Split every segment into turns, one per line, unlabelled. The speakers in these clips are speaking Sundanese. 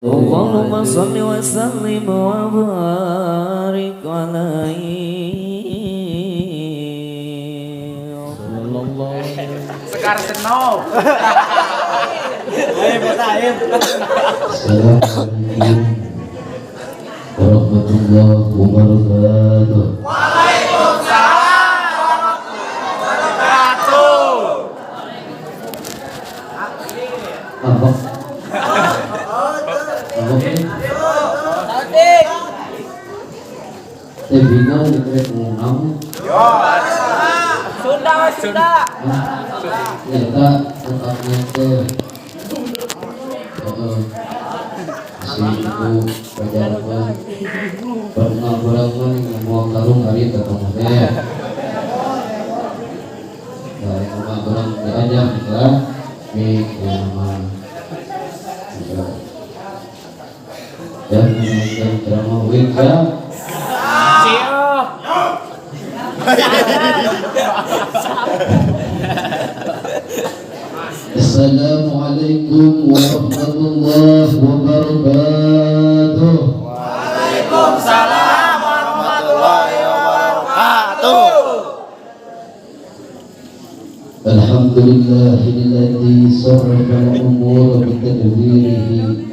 اللهم صل وسلم وبارك عليه.
Sekar Seno. Ayo bertahan.
Assalamualaikum warahmatullahi wabarakatuh.
Waalaikumsalam warahmatullahi wabarakatuh.
Apa? Apa ini? Saya bingung nih mau ngomong.
Sunda, Sunda.
Ternyata otaknya teh si ibu pajaran pernah berangkat ngomong karung hari ketemu teh. Nah, rumah orang diajak gitu mik nama dan menonton drama Wika.
Siap.
Assalamualaikum warahmatullahi wabarakatuh.
Waalaikumsalam warahmatullahi wabarakatuh.
Alhamdulillahilladzi sarrafa al-umura bitadbirihi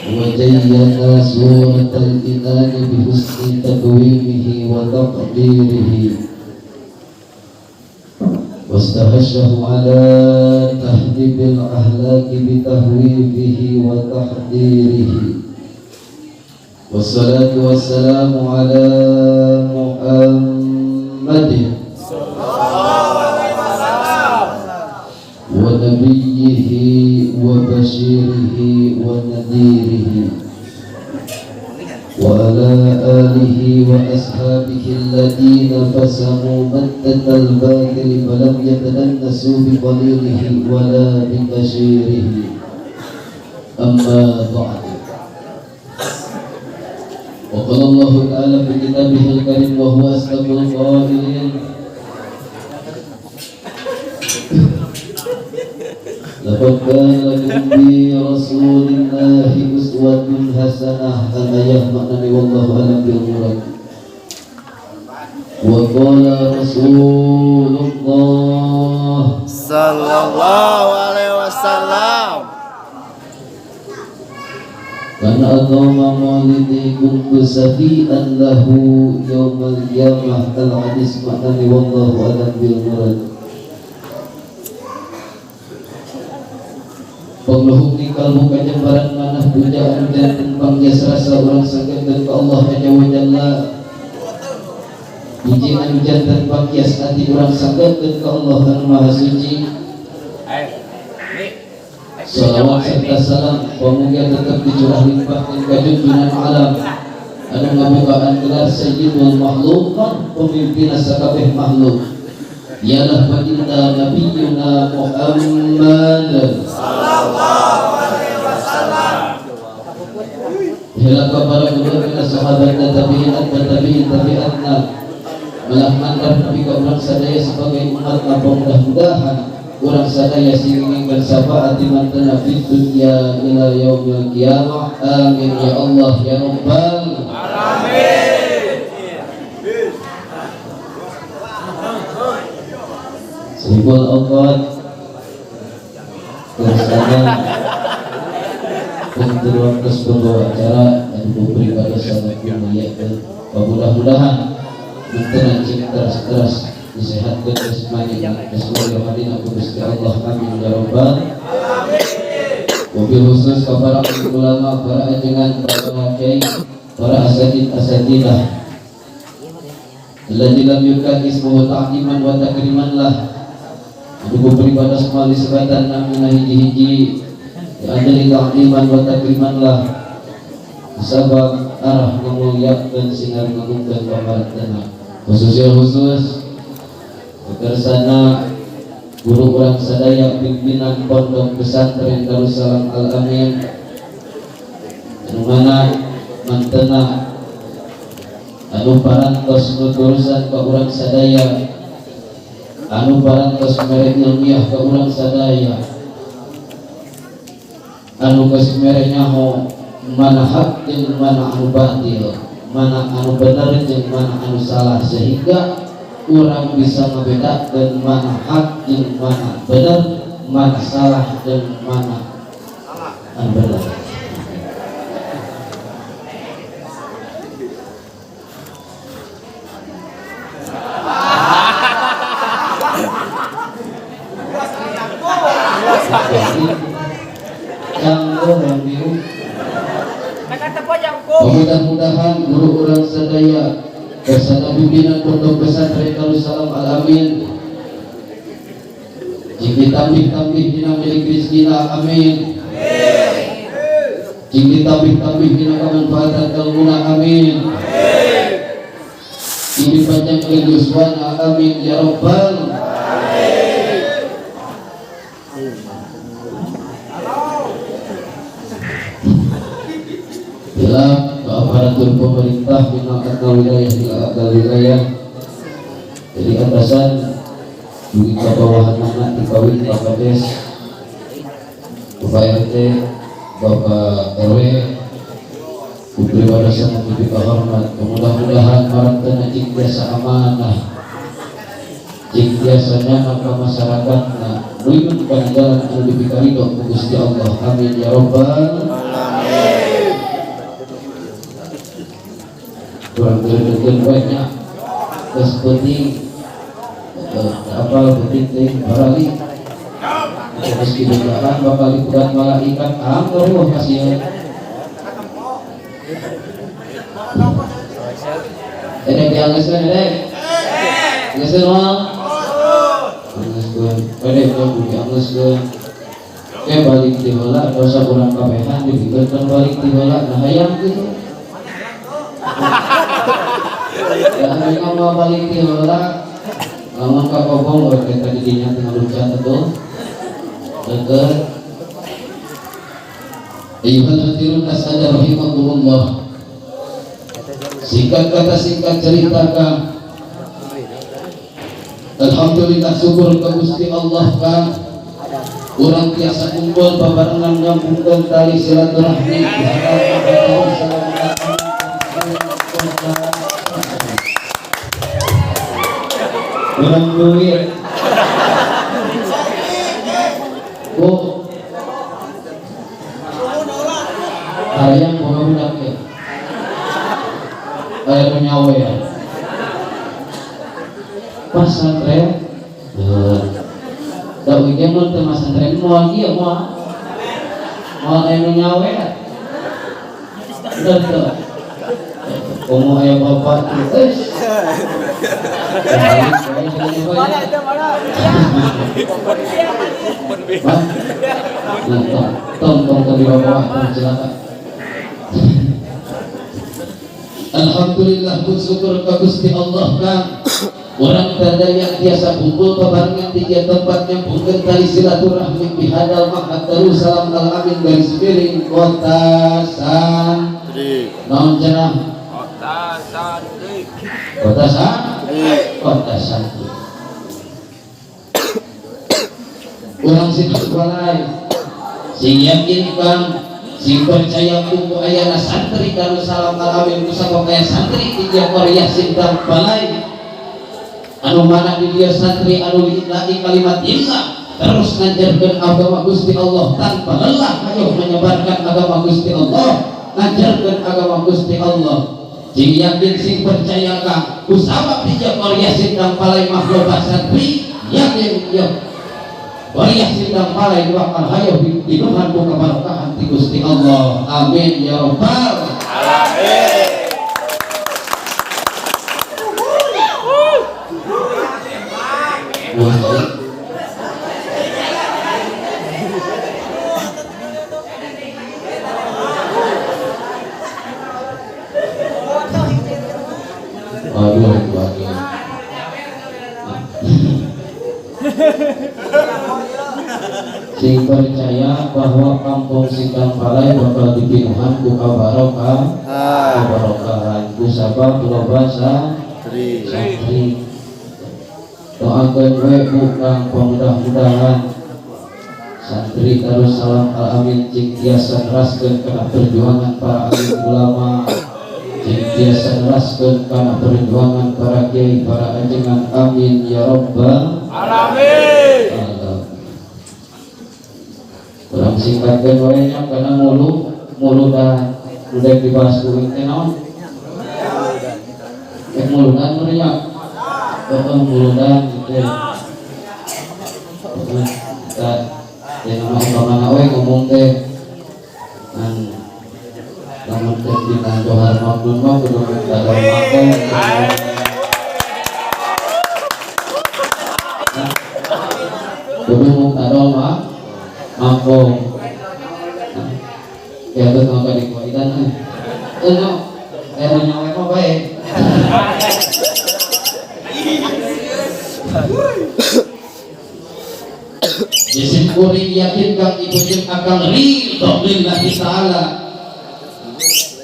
wa zayyana suratal inani bihusni tadwimihi wa taqdirihi واستهشه على تهذيب الأهلاك بتهويبه وتحذيره والصلاة والسلام على محمد ونبيه وبشيره ونذيره وعلى آله وأصحابه الذين فسموا مدة الباطل فلم يتدنسوا بقليله ولا بكثيره. أما بعد، وقال الله تعالى في كتابه الكريم وهو أصدق القائلين: لقد كان لكم في رسول الله أسوة حسنة. الآية maknanya wallahu a'lam bil murad. Wa qala Rasulullah
Sallallahu alaihi wasallam.
Man aqama maulidi kuntu safi'an lahu yaumal qiyamah. Al-hadis maknanya wallahu a'lam bil murad. Pangluhung ni kalbu kajembaran manah puja anu janten panggias rasa urang sanggeun ka Allah Azza wa Jalla. Puji anu janten panggias hati urang sanggeun ka Allah anu Maha Suci. Salawat serta salam pamugia tetap dicurah limpahkeun ka junjungan alam anu ngabogaan gelar sayyidul makhluqat, pemimpin sakabeh makhluk, ialah baginda Nabiyuna Muhammad
Sallallahu alaihi wasallam.
Hilaka para guru sahabat dan tabi'in dan tabi'in tabi'atna malah mandar nabi ka urang sadaya sebagai umat apa mudah-mudahan urang sadaya sing ingin syafaat di mantena fid dunya ila yaumil qiyamah. Amin ya Allah ya rabbal
alamin.
Sibul awqat bersama untuk terus pembawa acara dan memberi pada sangat mulia dan mudah-mudahan muntenan cing teras-teras disehatkan jasmani dan jasmani rohani aku Gusti Allah. Amin ya rabbal alamin. Wabil khusus kepada ulama, para ajengan, para kiai, para asatid asatidah alladzi lam yukad ismuhu ta'ziman wa takriman lah. Aku beribadah semua disebatan namina hiji-hiji diadili ta'ziman wa takriman lah. Sabab arah memuliakan sinar ngagungkeun pamarentahna. Khususnya khusus kersana guru urang sadaya pimpinan pondok pesantren Darussalam Al Amin anu mana mantena anu parantos nuturusan ka urang sadaya, anu parantos mere ilmiah ka urang sadaya, Anu geus mere nyaho mana hak jeung mana anu batil, mana anu bener jeung mana anu salah, sehingga urang bisa ngebedakeun mana hak jeung mana bener, mana salah dan mana anu bener. Mudah-mudahan guru urang sadaya bersama pimpinan Pondok Pesantren Darussalam Al-Amin jing ditambih-tambih dina milik rizkina, amin. Jing ditambih-tambih dina kemanfaatan ilmuna, amin. Jing dipanjangkeun yuswana, amin ya rabbal alamin. Bila aparatur pemerintah minangka wilayah di wilayah jadi atasan dugi ka bawahan anak dikawin Pak Kades, Bapak RT, Bapak RW, Putri warisan yang hormat. Mudah-mudahan marantena cing tiasa amanah, cing tiasa nyana ka masyarakat na nuyun kana jalan anu dipikarido ku Gusti Allah, amin ya rabbal alamin. Kurang gregetan banyak geus penting apal penting teh barali meski dugaan bakal dikudat malaikat angker wah kasihan. Edek diangeuskeun edek. Angeuskeun moal? Angeuskeun. Edek kudu diangeuskeun. Ke balik ti heula dosa urang kabehan dibikeun balik ti heula nah hayang kitu. Ya hayang mah balik ti heula lamun ka kobong we teh tadi dinya teh ngaluncat betul. Deukeut. Ayyuhal hadirun as'ada rahimakumullah. Singkat kata singkat cerita Kang, alhamdulillah syukur ke Gusti Allah Kang, urang tiasa kumpul babarengan nyambungkeun tali silaturahmi di hadapan. Urang duit Bu hayang boga budak ya aya nu nyawe ya pasantren da uih ge mun teu masantren moal ieu moal moal aya nu nyawe udah teu komo aya bapak teh geus. Tong tong tong bawah silakan. Alhamdulillah bersyukur ke Gusti Allah Kang, urang tadaya tiasa kumpul babarengan tiga tempat nyambungkeun tali silaturahmi di hadal Ma'had Darussalam Al-Amin garis miring Kota Santri. Naon cenah?
Kota Santri.
Kota Santri. Kota Santri. Urang situ balai sing yakin Kang, sing percaya ku ayana santri Darussalam Al-Amin kusabab aya santri di Korea Sindang Balai anu mana di dia santri anu lillahi kalimat illah terus ngajarkeun agama Gusti Allah tanpa lelah, ayo menyebarkan agama Gusti Allah, ngajarkeun agama Gusti Allah. Sing yakin sing percaya Kang kusabab di Korea Sindang Balai mah loba santri yakin ya Korea Sindang Balai bakal hayo dinuhan ku kebarokahan ti Gusti Allah, amin ya rabbal alamin. Waduh, waduh. Sing percaya bahwa kampung Sindang Balai bakal dipinuhan ku kabarokah, kabarokahan ku sabab loba santri. Doakeun we ku Kang, mudah-mudahan Santri Darussalam Al Amin cing tiasa neraskeun kana perjuangan para alim ulama, cing tiasa neraskeun kana perjuangan para kiai, para ajengan. Amin ya rabbal
alamin.
Kurang singkatkeun wae nya kana mulu muludan udah dibahas ku teh naon? Muludan meureun nya. Heeh, muludan gitu. Heeh, kita ya nama umpamana we ngomong teh ngan lamun teh dina Johar Maknun mah kudu minta makom. Kudu muktadol mah makom. Ya tuh maka dikuaitan eh. Eh, nyawa mah bae. Jisim kuring yakin kang ibu jeung akang ridho lillahi ta'ala.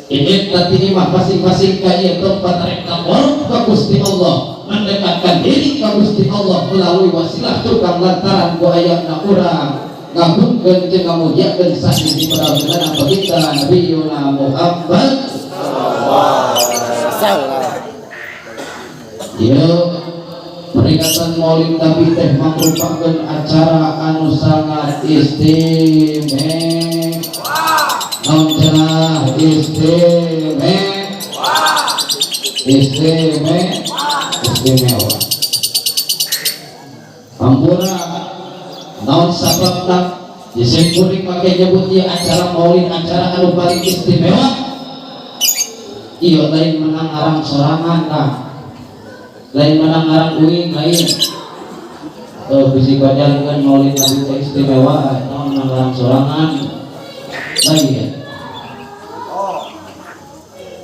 Ini tadi mah masing-masing ka ieu tempat rek ngorok ka Gusti Allah, mendekatkan diri ka Gusti Allah melalui wasilah tukang lantaran ku ayana urang ngagungkeun jeung ngamuliakeun sahiji padalna baginda Nabiyuna Muhammad
sallallahu alaihi wasallam.
Ieu peringatan Maulid Nabi teh mangrupakeun acara anu sangat istimewa. Naon cenah istimewa? Istimewa. Istimewa. Ampura naon sababna jisim kuring make nyebut ieu acara Maulid acara anu paling istimewa? Ieu lain menang arang sorangan tah. Lain menang arang uing lain. Bisi kajalkeun Maulid Nabi teh istimewa naon menang arang sorangan. Lain ya.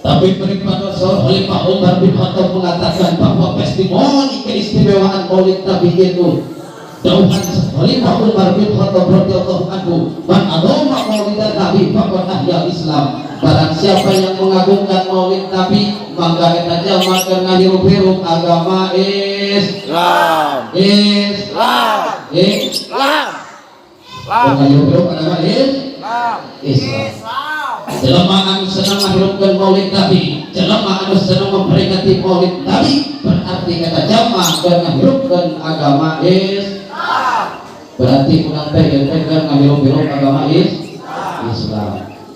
Tapi peripada Khalifah Umar bin Khattab mengatakan bahwa testimoni keistimewaan Maulid Nabi itu dauhan Khalifah Umar bin Khattab radhiyallahu anhu, man adoma Maulidan Nabi faqad ahya Islam. Barang siapa yang mengagungkan Maulid Nabi maka eta jalma keur ngahirup-hirup agama Islam. Islam. Islam. Ngahirup-hirup agama Islam. Islam. Jelema anu senang ngahirupkeun Maulid Nabi, jelema anu senang memperingati Maulid Nabi, berarti eta jalma keur ngahirupkeun agama Islam. Berarti urang teh ieu teh keur ngahirup-hirup agama Islam.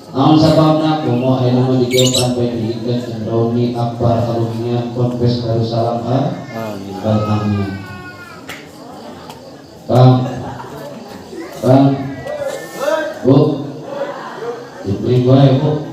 Naon sababna komo ayeuna mah digeopan bae diikeun jeung reuni akbar alumni Ponpes Darussalam Al Amin. Kang, Kang, Bu, dibeli wae Bu.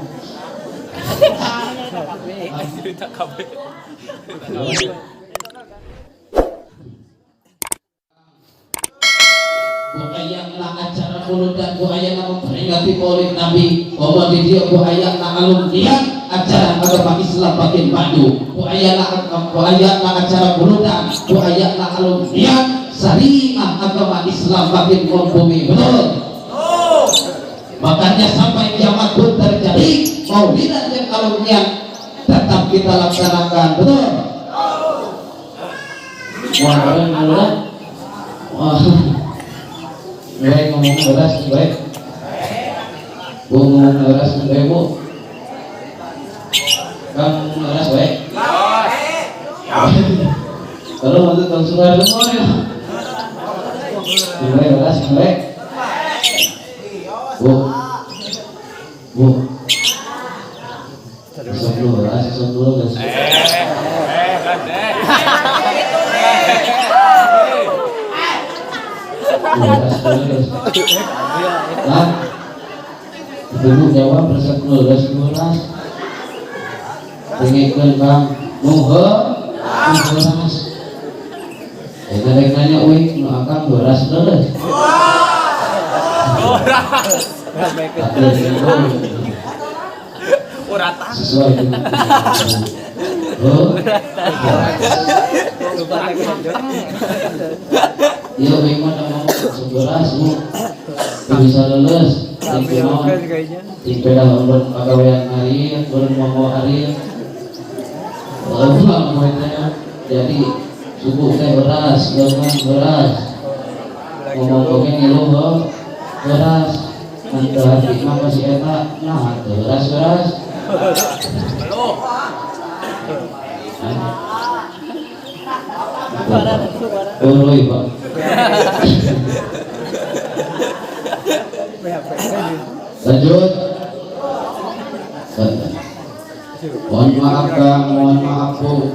Bu ayana acara muludan, bu ayana memperingati Maulid Nabi, komo di dieu bu ayana alumni acara agama Islam makin maju, bu ayana acara muludan, bu ayana alumni syariah agama Islam makin membumi. Betul? Makanya sampai kiamat pun terjadi maulidan dan alumni tetap kita laksanakan. Betul? Wah, muludan. Wah. Baik ngomong beras, baik. Bu ngomong beras, baik bu. Kang ngomong beras, baik. Kalau waktu tahun sudah semua ya. Baik beras, baik. Bu, bu. Esok dulu, beras, esok dulu, guys. Nah, ibu jawab resep beras beras. Dengekeun Kang, nuhun beras. Eta rek nanya euy, nu akang beras leres. Sesuai dengan oh. Iya, memang ngomong beras bu, bisa leles. Ting peda ulun pagawean hari, ulun mau hari. Jadi subuh teh beras, lengan beras. Ngomong oge ngeluh heuh. Beras antara mah masih eta, nah beras beras.
Belum.
Urui, Pak. Lanjut. Mohon maaf Kang, mohon maaf Bu.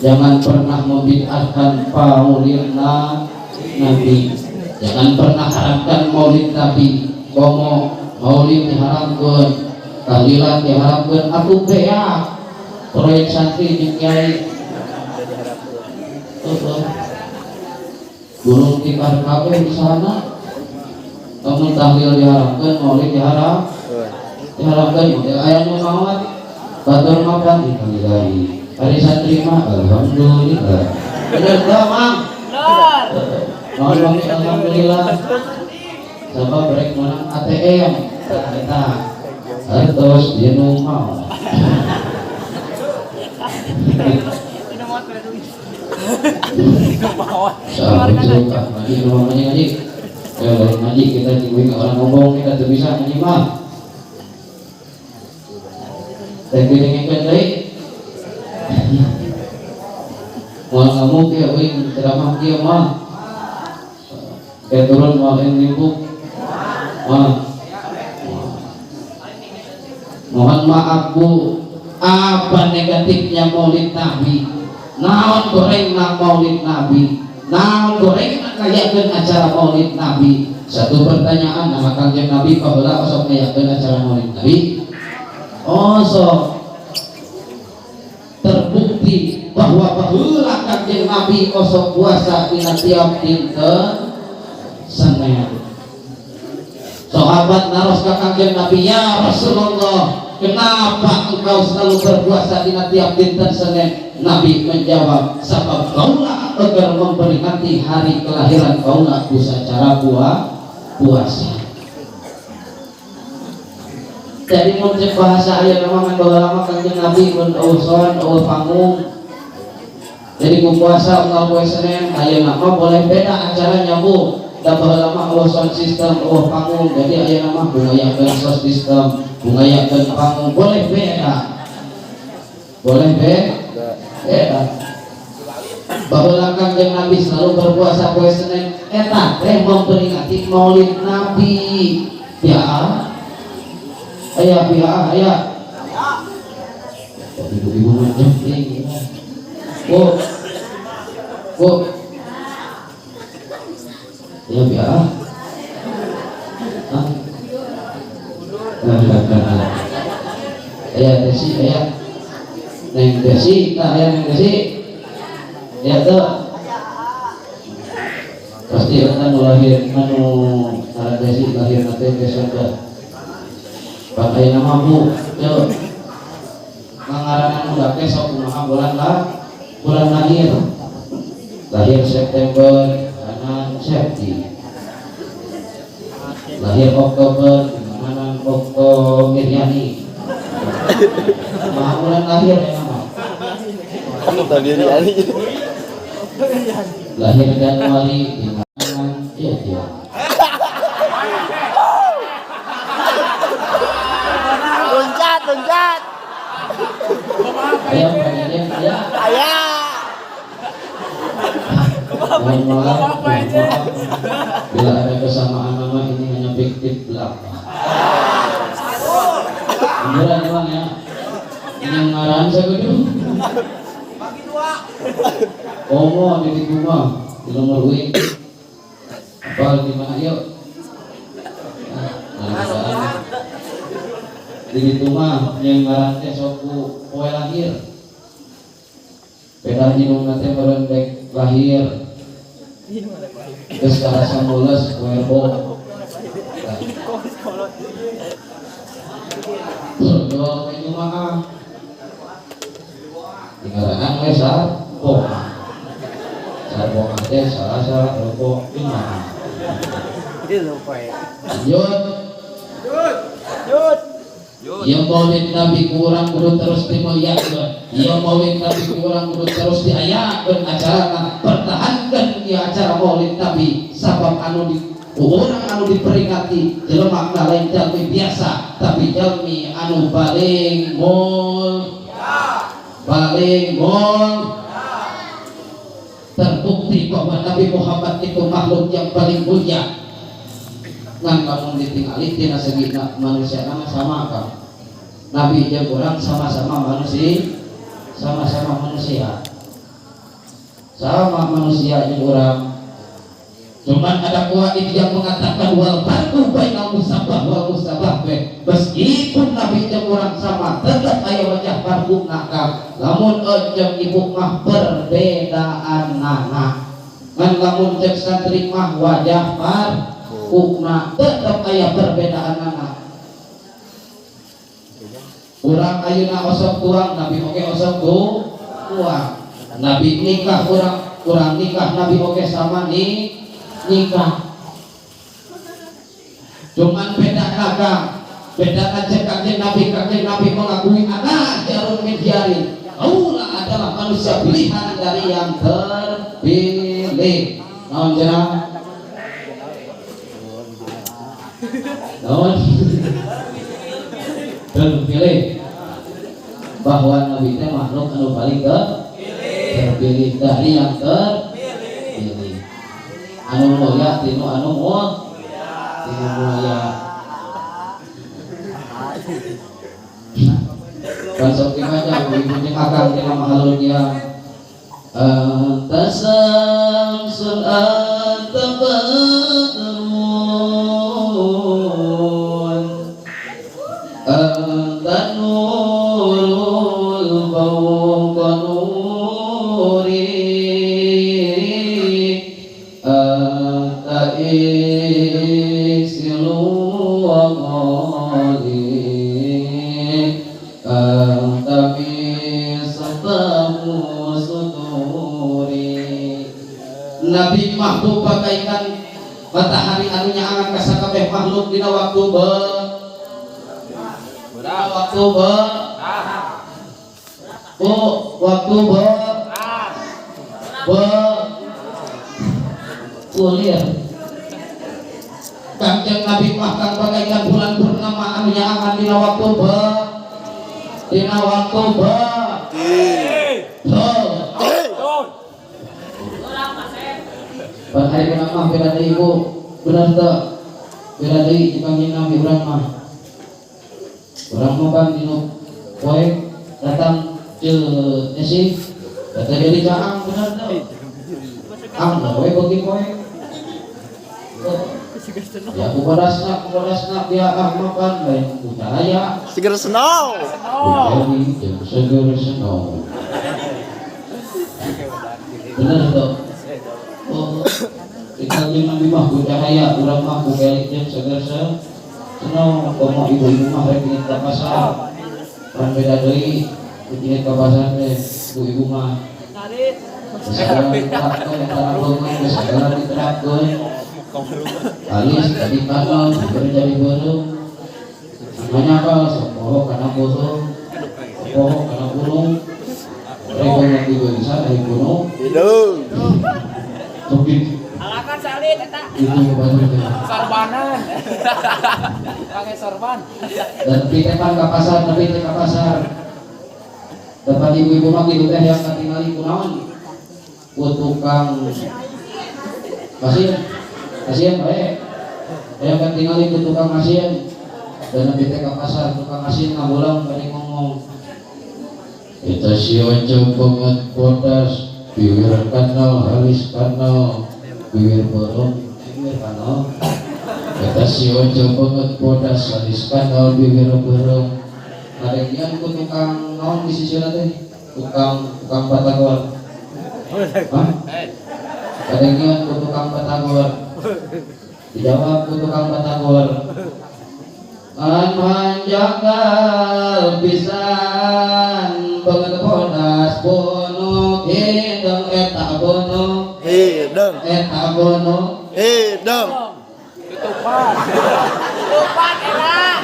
Jangan pernah membid'ahkan maulid Nabi. Jangan pernah haramkan maulid Nabi. Komo maulid diharamkan, tahlilan diharamkan, atuh beak. Proyek santri jeung kiai. Burung tikar kabeh di sana. Lamun tahlil diharamkan, maulid diharamkan, aya nu maot batur mapan innalillahi. Hari santri mah alhamdulillah. Bener teu, Mang?
Bener.
Mohon alhamdulillah. Sabab rek menang ATM eta hartos dinu maot. Ngaji. Ya, ngaji kita cingguing orang ngomong kita tuh bisa ngaji mah. Teh dengekeun deui. Moal ngamuk ya euy ceramah kieu mah. Kayak turun moal limbuk. Mah. Mohon maaf Bu, apa negatifnya maulid Nabi? Naon gorengna maulid Nabi? Naon gorengna ngayakeun acara maulid Nabi? Satu pertanyaan, nah Kangjeng Nabi baheula osok ngayakeun acara maulid Nabi? Osok. Terbukti bahwa baheula Kangjeng Nabi osok puasa dina tiap dinten Senin. Sahabat naros ka Kangjeng Nabi, ya Rasulullah, kenapa engkau selalu berpuasa dina tiap dinten Senin? Nabi menjawab, sabab kaula agar memperingati hari kelahiran kaula secara puasa. Jadi mun cek bahasa aya nama ngan baheula mah Kangjeng Nabi mun eueuh eueuh panggung. Jadi ku puasa unggal poe Senin, ayeuna mah boleh beda acaranya Bu. Da baheula mah eueuh sound system, eueuh panggung. Jadi ayeuna mah bungayakeun sound system, bungayakeun panggung, boleh beda. Boleh beda. Baheula Kangjeng Nabi selalu berpuasa poe Senin, eta teh memperingati Maulid Nabi. Ya. Aya pihak aya. Ibu-ibu mah jempling. Bu. Bu. Ya pihak. Hah? Aya Desi, aya. Neng Desi, tah aya Neng Desi. Ya tuh. Pasti eta nu lahir anu ngaran Desi lahir teh Desember. Pakai nama Bu, yuk. Ngangaranan udah teh sok kumaha bulan lah, bulan lahir. Lahir September, kanan Septi. Lahir Oktober, kanan Okto Miryani. Maha bulan lahir ya nama.
Okto Miryani.
Lahir Januari, di kanan iya dia.
Loncat, loncat.
Ayo, ya.
Ayo.
Mohon maaf, bila ada kesamaan nama ini hanya fiktif belaka. Beneran emang ya. Yang ngaran saya kudu.
Bagi dua.
Omo di rumah di nomor uing. Apa di mana yuk? Nah, di ditu mah yang ngaran teh sok ku poe lahir. Beda hidungna teh meureun dek lahir. Geus karasa mules poe rebo. Doa ka mah dingaranan we sarpo. Sarpo teh salah rebo lima. Lanjut.
Yud.
Yang maulid Nabi kurang kudu terus dimuliakeun. Yang maulid Nabi kurang kudu terus diayakeun acarana. Pertahankan ieu acara maulid Nabi sabab anu Orang anu diperingati jelema lain jalmi biasa, tapi jalmi anu paling mul, paling mul. Terbukti bahwa Nabi Muhammad itu makhluk yang paling mulia. Ngan lamun ditingali tina segi manusia nama sama kan. Nabi jeung urang sama-sama manusia, sama-sama manusia. Sama manusia jeung urang. Cuman ada kuat yang mengatakan wal farqu bainal musyabbah wal musyabbah bih. Meskipun Nabi jeung urang sama, tetap aya wajah farqu nakam. Lamun jeung ibu mah perbedaan nana. Ngan lamun cek santri mah wajah farquna tetap aya perbedaan nana. Urang ayeuna osok tuang, Nabi oge osok tuang. Nabi nikah urang, urang nikah Nabi oge sama nih nikah. Cuman beda kagak, beda cek kanjeng Nabi, kanjeng Nabi mengakui ana khairun min khiyarin. Allah adalah manusia pilihan dari yang terpilih. Naon cenah? Naon? Terpilih. Bahwa Nabi teh makhluk anu paling terpilih dari yang terpilih. Anu mulia tinu anu tinu mulia. Kan sok dibaca ibu jeung akang tina mahalun yang anta samsun anta badrun anta nurul fawqa nuri anta isilu wa qali anta misbahu suduri. Nabi mahbub bagaikan matahari anu nyaangan ka sakabeh makhluk dina waktu be dina waktu be bu waktu be be kulir. Kanjeng Nabi mah kang bagaikan bulan purnama anu nyaangan dina waktu be dina waktu be Pan hari urang mah beda deui ibu, bener teu? Beda deui jeung kanjeng Nabi urang mah. Urang mah pan dinu poe datang ce esi, datang jadi caang bener teu? Ang we beuki poe. Ya ku bodasna dia ah makan lain ku cahaya.
Seger snow.
Jadi jeung seger snow. Bener teu? Oh, kita jeung Nabi mah ku cahaya, urang mah ku kelik jeung seger snow. Komo ibu-ibu mah rek indit ka pasar. Pan beda deui indit ka pasar teh ibu-ibu mah. Segala diterapkeun, eta beungeut geus segala diterapkeun. Alis jadi kanal, baru jadi beureum. Namanya apa? Sok poho kana beureum. Poho kana gunung. Rek banget di bisa dari gunung.
Hidung.
Sok
Alakan salit eta.
Itu baju teh.
Sorbanan. Pakai sorban.
Dan titepan ka pasar, tapi teh ka pasar. Dapat ibu-ibu mah kitu teh yang katingali kunaon? Ku tukang pasir. Pasien bae. Yang katingali ku tukang pasien. Dan nabi teh ka pasar, tukang asin ngabolang bari ngomong. Eta si oncom banget bodas, bibir kanal, halis kanal, bibir beureum, bibir kanal. Eta si oncom banget bodas, halis kanal, bibir beureum. Kadengian ku tukang naon di sisina teh? Tukang batagor. Hah? Kadengian ku tukang batagor. Dijawab ku tukang batagor. An manjakal pisan banget bodas bono hidung eta bono
hidung
eta bono
hidung
tutupan tutupan enak.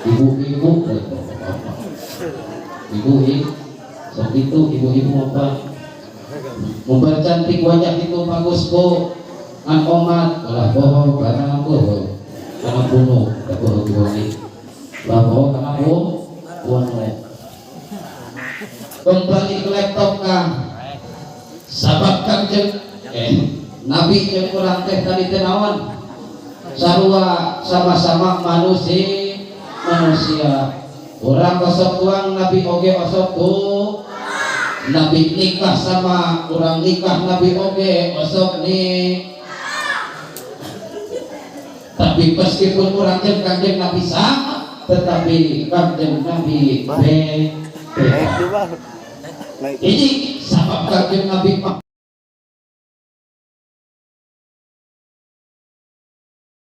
Ibu-ibu ibu-ibu sok Itu ibu-ibu apa mempercantik wajah itu bagus, Bu. Ngan omat ulah bohong karena bohong karena bunuh, bohong bohong, ulah bohong karena bunuh. Kembali ke laptop, Kang. Sabab Kangjeng Nabi jeung urang teh tadi teh naon? Sarua, sama-sama manusia manusia. Urang osok tuang, Nabi oge osok tuh. Nabi nikah sama urang nikah, Nabi oge osok nih. Tapi meskipun urang jeung Kangjeng Nabi sama, tetapi Kangjeng Nabi beda.
Naik dulu, Bang. Naik.
Ini sabab Kangjeng Nabi mah